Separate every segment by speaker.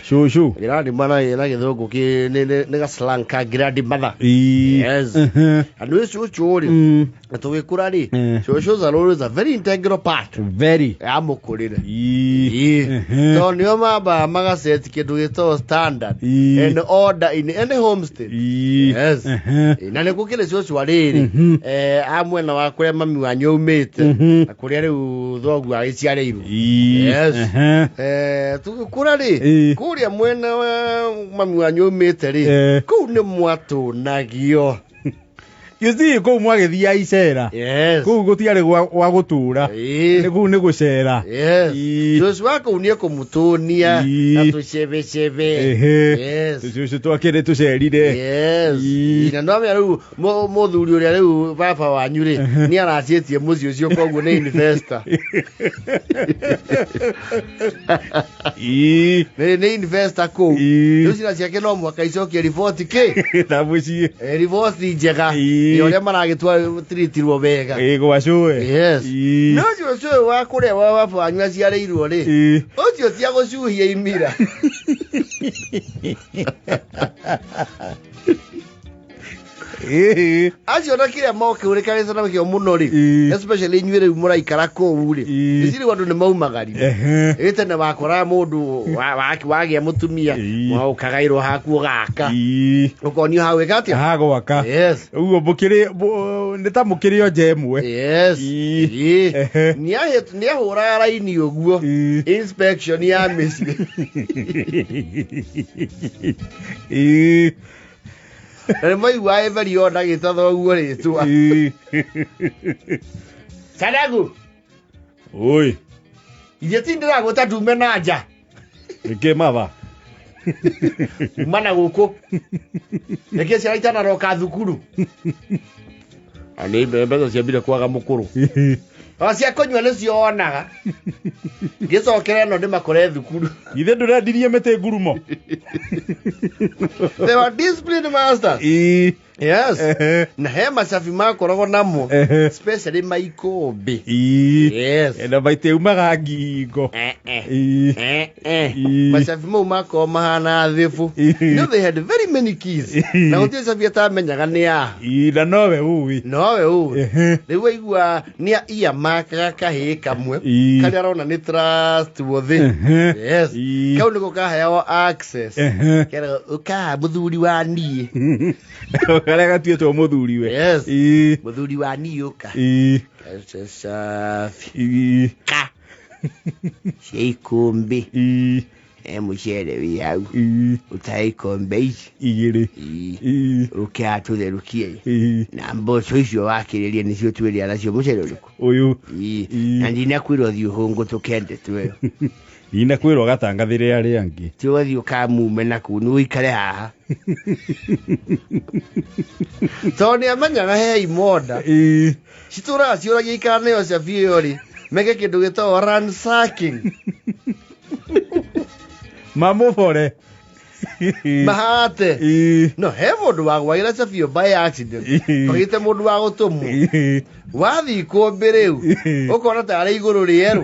Speaker 1: Cũcũ.
Speaker 2: Grandmother na gĩthũngũ kĩ nĩ ga slang ka grandmother.
Speaker 1: Ii.
Speaker 2: Yes. And wĩ cũcũ rĩ, na tũgĩkũra rĩ, cũcũ are always a very integral part
Speaker 1: Very.
Speaker 2: ya mũkũrĩre.
Speaker 1: Ii.
Speaker 2: Ii. Tondũ nĩo mambaga magaset kĩndũ gĩtagwo standard
Speaker 1: Ii.
Speaker 2: and order in any homestead.
Speaker 1: Ii.
Speaker 2: Yes. Ĩ, na nĩ gũkĩrĩ cũcũ arĩrĩ, a mwena wa kũrĩa mami wanyu aumĩte na kũrĩa rĩu thoguo agĩciarĩirwo.
Speaker 1: Ii.
Speaker 2: Yes. Tũgĩkũra rĩ,
Speaker 1: Ii.
Speaker 2: kũrĩa mwena wa mami wanyu aumĩte rĩ, kũu nĩ mwatũnagio.
Speaker 1: You see, kũu mwagĩthiia icera.
Speaker 2: Yes.
Speaker 1: Kũu gũtiarĩ gwa gũtũra.
Speaker 2: Ii.
Speaker 1: Nĩ kũu nĩ gũcera.
Speaker 2: Yes.
Speaker 1: Ii.
Speaker 2: Cũcũ wa kũu nĩ ekũmũtũnia
Speaker 1: Ii.
Speaker 2: na tũcebecebe.
Speaker 1: Ehe.
Speaker 2: Yes.
Speaker 1: Tũcũcũ twakĩrĩ tũcerire.
Speaker 2: Yes.
Speaker 1: Ii.
Speaker 2: Na no amenya rĩu mũthuri ũrĩa rĩu baba wanyu rĩ, nĩ aracĩtie mũciĩ ũcio, koguo nĩ investor.
Speaker 1: Ii.
Speaker 2: Nĩ investor kũu.
Speaker 1: Ii.
Speaker 2: Rĩu ciana ciake no mũhaka icokie riboti kĩ?
Speaker 1: Na mũciĩ.
Speaker 2: Riboti njega.
Speaker 1: Ii.
Speaker 2: Ya ũrĩa maragĩtwa tiritirwo wega.
Speaker 1: Ĩ gwa cũwe.
Speaker 2: Yes.
Speaker 1: Ii.
Speaker 2: No ũcio ũcio wa kũrĩa wa baba wanyu aciarĩirwo rĩ,
Speaker 1: Ii.
Speaker 2: ũcio cia gũcuhia imira.
Speaker 1: Ĩ.
Speaker 2: Acio na kĩrĩa mokĩũrĩkanĩte na kĩo mũno rĩ,
Speaker 1: Ii.
Speaker 2: especially inyuĩ rĩu mũraikara kũu rĩ,
Speaker 1: Ii.
Speaker 2: ici rĩu andũ nĩ maumagarire. Ĩ tene wakoraga mũndũ wagĩa mũtumia,
Speaker 1: Ii.
Speaker 2: ũkagaĩrwo haku ũgaka,
Speaker 1: Ii.
Speaker 2: ũkonio hau ĩka atĩa.
Speaker 1: Hagwaka.
Speaker 2: Yes.
Speaker 1: Ũguo mũkĩrĩ nĩ ta mũkĩrĩ o nja ĩmwe.
Speaker 2: Yes.
Speaker 1: Ii.
Speaker 2: Ii.
Speaker 1: Ehe.
Speaker 2: Nĩahũraga raini ũguo,
Speaker 1: Ii.
Speaker 2: inspection ya mĩciĩ.
Speaker 1: Ii.
Speaker 2: Na nĩ maiguaga ĩ very odd agĩta thoguo rĩtwa.
Speaker 1: Ii.
Speaker 2: Sadagu,
Speaker 1: Oi.
Speaker 2: ithe ti ndĩragwĩta ndume na nja.
Speaker 1: Nĩkĩ matha?
Speaker 2: Uma na gũkũ. Nĩkĩ ciana itanaroka thukuru? Na nĩ mbeca ciambire kwaga mũkũrũ. O cia kũnyua nĩcio onaga. Ngĩcokera ĩno ndĩmakore thukuru.
Speaker 1: Ithe ndũrendirie mĩtĩ ngurumo.
Speaker 2: They were disciplined masters.
Speaker 1: Ii.
Speaker 2: Yes.
Speaker 1: Ehe.
Speaker 2: Na he macabi makoragwo namo,
Speaker 1: Ehe.
Speaker 2: especially maikũmbĩ.
Speaker 1: Ii.
Speaker 2: Yes.
Speaker 1: Na maitĩ umaga ngingo.
Speaker 2: Eh, eh.
Speaker 1: Ii.
Speaker 2: Eh, eh.
Speaker 1: Ii.
Speaker 2: Macabi mau makoragwo mahana thĩbũ.
Speaker 1: Ii.
Speaker 2: No they had very many keys.
Speaker 1: Ii.
Speaker 2: Na gũtirĩ cabi atamenyaga nĩ ya.
Speaker 1: Ii, na nowe ũĩ.
Speaker 2: Nowe ũĩ.
Speaker 1: Ehe.
Speaker 2: Rĩu waigua nĩ iyamakaga kahĩĩ kamwe
Speaker 1: Ii.
Speaker 2: karĩa arona nĩ trustworthy.
Speaker 1: Ehe.
Speaker 2: Yes.
Speaker 1: Ii.
Speaker 2: Kau nĩko kaheagwo access.
Speaker 1: Ehe.
Speaker 2: Keragwo ũka mũthuri wa niĩ.
Speaker 1: Karĩa gatuĩtwo mũthuriwe.
Speaker 2: Yes.
Speaker 1: Ii.
Speaker 2: Mũthuri wa niĩ ũka.
Speaker 1: Ii.
Speaker 2: Safi.
Speaker 1: Ii.
Speaker 2: Ka. Cia ikũmbĩ.
Speaker 1: Ii.
Speaker 2: He mũcere wĩ hau.
Speaker 1: Ii.
Speaker 2: Ũtahe ikombe ici.
Speaker 1: Igĩrĩ.
Speaker 2: Ii.
Speaker 1: Ii.
Speaker 2: Ũke atũtherũkie.
Speaker 1: Ii.
Speaker 2: Na mboco icio wakĩrĩria nĩcio twĩrĩa nacio mũcere ũrĩkũ?
Speaker 1: Ũyũ.
Speaker 2: Ii.
Speaker 1: Ii.
Speaker 2: Na ndinakwĩrwo thiĩ ũhũngũtũke ndeto ĩyo.
Speaker 1: Ndinakwĩrwo gatangathĩre arĩa angĩ.
Speaker 2: Ti ũgathiĩ ũkamume na kũu, nĩ ũikare haha. Tondũ nĩ amenyaga he imonda.
Speaker 1: Ii.
Speaker 2: Citũraga ciũragia ikaneo cabi ĩyo rĩ, meke kĩndũ gĩtagwo ransacking.
Speaker 1: Mamũbore.
Speaker 2: Mahate.
Speaker 1: Ii.
Speaker 2: No he mũndũ wagwagĩra cabi ĩyo by accident.
Speaker 1: Ii.
Speaker 2: Kwagĩte mũndũ wa gũtũmwo.
Speaker 1: Ii.
Speaker 2: Wathiĩ ikũmbĩ rĩu,
Speaker 1: Ii.
Speaker 2: ũkona tarĩ igũrũ rĩerũ.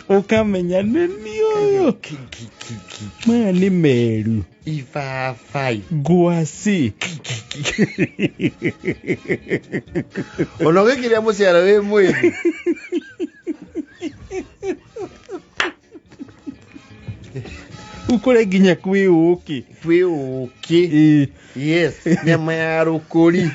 Speaker 1: Ũkamenya nĩ niĩ ũyũ.
Speaker 2: Ki, ki, ki, ki.
Speaker 1: Maya nĩ meru.
Speaker 2: Ibabai.
Speaker 1: Ngwacĩ.
Speaker 2: Ona ũgĩkĩrĩa mũcere wĩ mwĩthĩ.
Speaker 1: Ũkũrĩ nginya kwĩ ũkĩ.
Speaker 2: Kwĩ ũkĩ.
Speaker 1: Ii.
Speaker 2: Yes. Nyama ya rũkũri.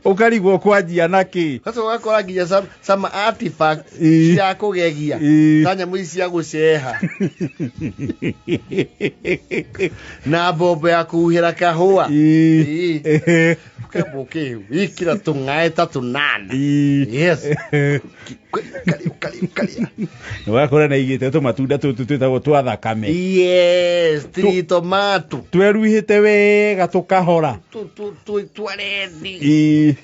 Speaker 1: Ũkarigwo kwanjia na kĩ?
Speaker 2: Sasa ũgakora nginya some artifacts
Speaker 1: Ii.
Speaker 2: cia kũgegia.
Speaker 1: Ii.
Speaker 2: Ta nyamũ ici cia gũceha. Na mbombo ya kũhuhĩra kahũa.
Speaker 1: Ii.
Speaker 2: Ii.
Speaker 1: Ehe.
Speaker 2: Ũkamba ũkĩwĩkĩra tũng'ae ta tũnana.
Speaker 1: Ii.
Speaker 2: Yes. Ũkarĩa, ũkarĩa, ũkarĩa.
Speaker 1: Ũgakora nĩ aigĩte tũmatunda tũtũ twĩtagwo twa thakame.
Speaker 2: Yes, three tomato.
Speaker 1: Tweruhĩte wega tũkahora.
Speaker 2: Twarethi.
Speaker 1: Ii.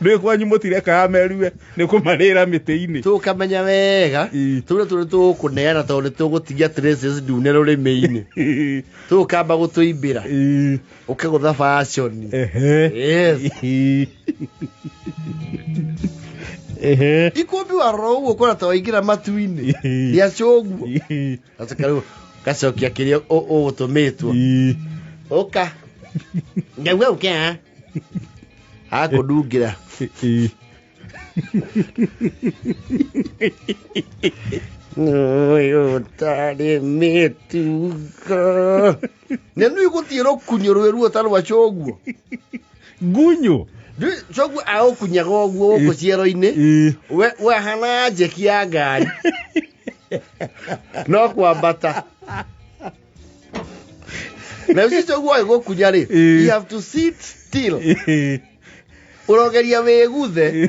Speaker 1: Rĩu kwanyu mũtirekaga merue nĩ kũmarĩra mĩtĩ-inĩ.
Speaker 2: Tũkamenya wega.
Speaker 1: Ii.
Speaker 2: Tũrĩa tũrĩ tũgũkũneana tondũ nĩ tũgũtigia traces ndune rũrĩmĩ-inĩ.
Speaker 1: Ii.
Speaker 2: Tũkamba gũtũimbĩra.
Speaker 1: Ii.
Speaker 2: Ũkĩgũtha fashion.
Speaker 1: Ehe.
Speaker 2: Yes.
Speaker 1: Ii. Ehe.
Speaker 2: Ikũmbi warora ũguo ũkona ta waingĩra matu-inĩ rĩa cũguo. Gacoka rĩu gacokia kĩrĩa ũgũtũmĩtwo. Ũka. Ngauga ũke ha. Akũndungĩra. Ũyũ ũtarĩ mĩtugo. Na nĩ gũthiĩ rũkunyo rwĩ ruo ta rwa cũguo.
Speaker 1: Ngunyo.
Speaker 2: Cũguo aũkunyaga ũguo gũkũ ciero-inĩ. Wahana njeki ya ngari. No kwambata. Na ũcio cũguo agĩgũkunya rĩ, you have to sit still. Ũrogeria wĩguthe.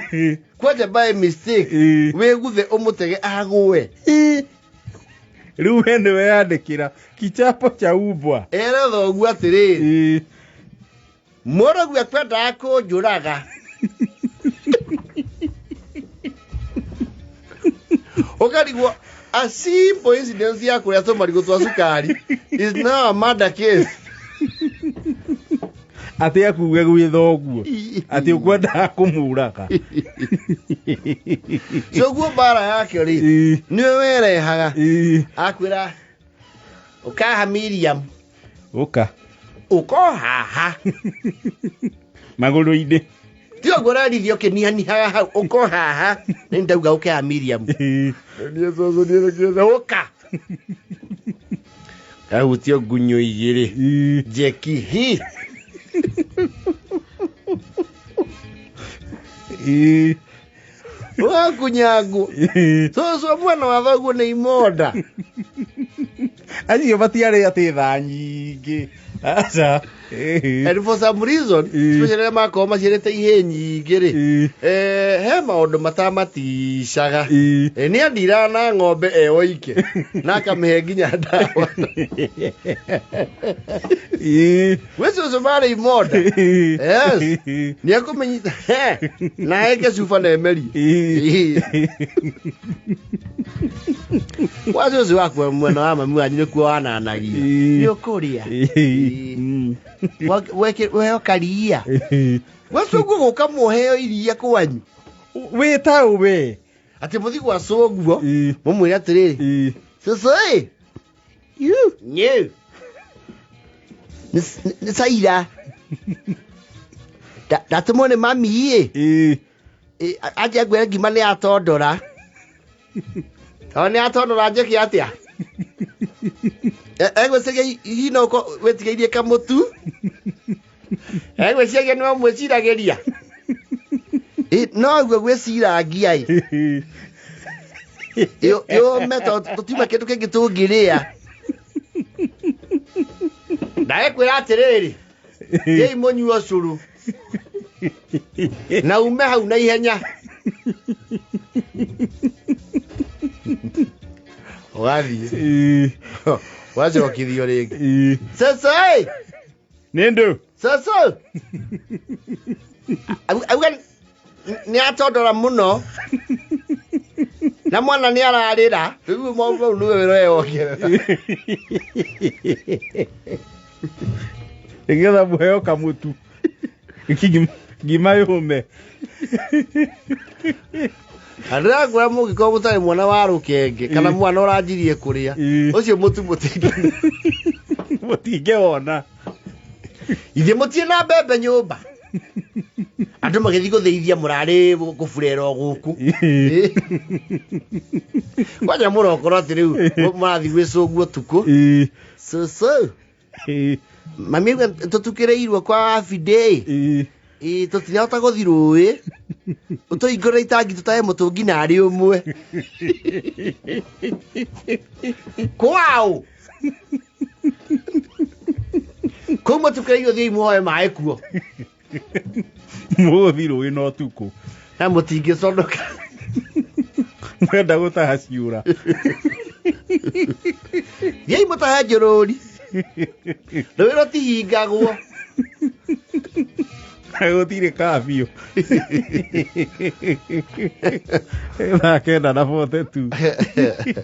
Speaker 2: Kwanja by mistake wĩguthe ũmũtege agũe.
Speaker 1: Rĩu we nĩwe yandĩkĩra kichapo cha umbwa.
Speaker 2: Ere thoguo atĩrĩrĩ, mũrũguo akwendaga kũnjũraga. Ũkarigwo a simple incident ya kũrĩa tũmarigũ twa cukari is now a murder case.
Speaker 1: Atĩ akuge gwĩ thoguo atĩ ũkwendaga kũmũraga.
Speaker 2: Cũguo mbara yake rĩ, nĩwe werehaga. Akwĩra ũkaha Miriam.
Speaker 1: Ũka.
Speaker 2: Ũko haha.
Speaker 1: Magũrũ-inĩ.
Speaker 2: Ti ũguo ũrarithio ũkĩnihanihaga hau, ũko haha. Nĩ ndauga ũke ha Miriam. Niĩ cũcũ niĩ nĩkĩte ũka. Kahutio ngunyo igĩrĩ. Njeki hi. Wakunyangwo. Cũcũ mwena wa thoguo nĩ imonda.
Speaker 1: Acio matiarĩ atĩ thaa nyingĩ. Aca.
Speaker 2: And for some reason, especially rĩrĩa makorwo maciarĩte ihĩĩ nyingĩ rĩ, he maũndũ matamaticaga. Nĩ andiraga na ng'ombe e oike na akamĩhe nginya ndawa. Gwĩ cũcũ marĩ imonda. Yes. Nĩ ekũmĩnyita na eke cuba na emerie. Kwa cũcũ wakwa mwena wa mami wanyu nĩkuo wananagia. Nĩ ũkũrĩa. Weheo karia. Gwacũguo gũka mũheo iria kwanyu.
Speaker 1: Wĩ ta we.
Speaker 2: Atĩ mũthi gwa cũguo mũmwĩre atĩrĩrĩ, cũcũ ĩ, nĩ nĩ caira. Ndatũmwo nĩ mami ĩ. Anjia ngwĩre ngima nĩ yatondora. Tondũ nĩ yatondora njĩke atĩa? Egwĩciria hihi no ũkorwo wĩtigĩirie kamũtu? Egwĩciria nĩwe ũmwĩciragĩria? No ũguo gwĩcirangia ĩ. Yũme tondũ tũtiuma kĩndũ kĩngĩ tũngĩrĩa. Na ekwĩra atĩrĩrĩ, thiĩi mũnyue ũcũrũ na ume hau na ihenya. Ũgathiĩ. Wacokithio rĩngĩ. Cũcũ ĩ.
Speaker 1: Nĩ ndũ.
Speaker 2: Cũcũ. Auga nĩ atondora mũno. Na mwana nĩ ararĩra. Rĩu mau nĩwe wĩra wongerera.
Speaker 1: Nĩgetha mũheo kamũtu. Ngima yũme.
Speaker 2: Ndĩrakwĩra mũngĩkorwo mũtarĩ mwana wa rũkenge kana mwana ũranjirie kũrĩa, ũcio mũtu
Speaker 1: mũtingĩwona.
Speaker 2: Ithuĩ mũtirĩ na mbembe nyũmba. Andũ magĩthiĩ gũthĩithia mũrarĩ kũburera o gũkũ. Kwanja mũrokorwo atĩ rĩu mũrathiĩ gwĩcũngwo ũtukũ. Cũcũ. Mami auga tũtukĩrĩirwo kwa Abidĩ. Tũtirahota gũthiĩ rũĩ. Ũtũhingũrĩre itangi tũtahe mũtũngi narĩ ũmwe. Kwaũ? Kũu mũtukĩrĩirwo thiĩi mũhoe maĩ kuo.
Speaker 1: Mũgũthiĩ rũĩ na ũtukũ.
Speaker 2: Na mũtingĩconoka.
Speaker 1: Mwenda gũtaha ciũra.
Speaker 2: Thiĩi mũtahe njũrũri. Rũĩ rũtihingagwo.
Speaker 1: Gũtirĩ kabiũ. 9:42.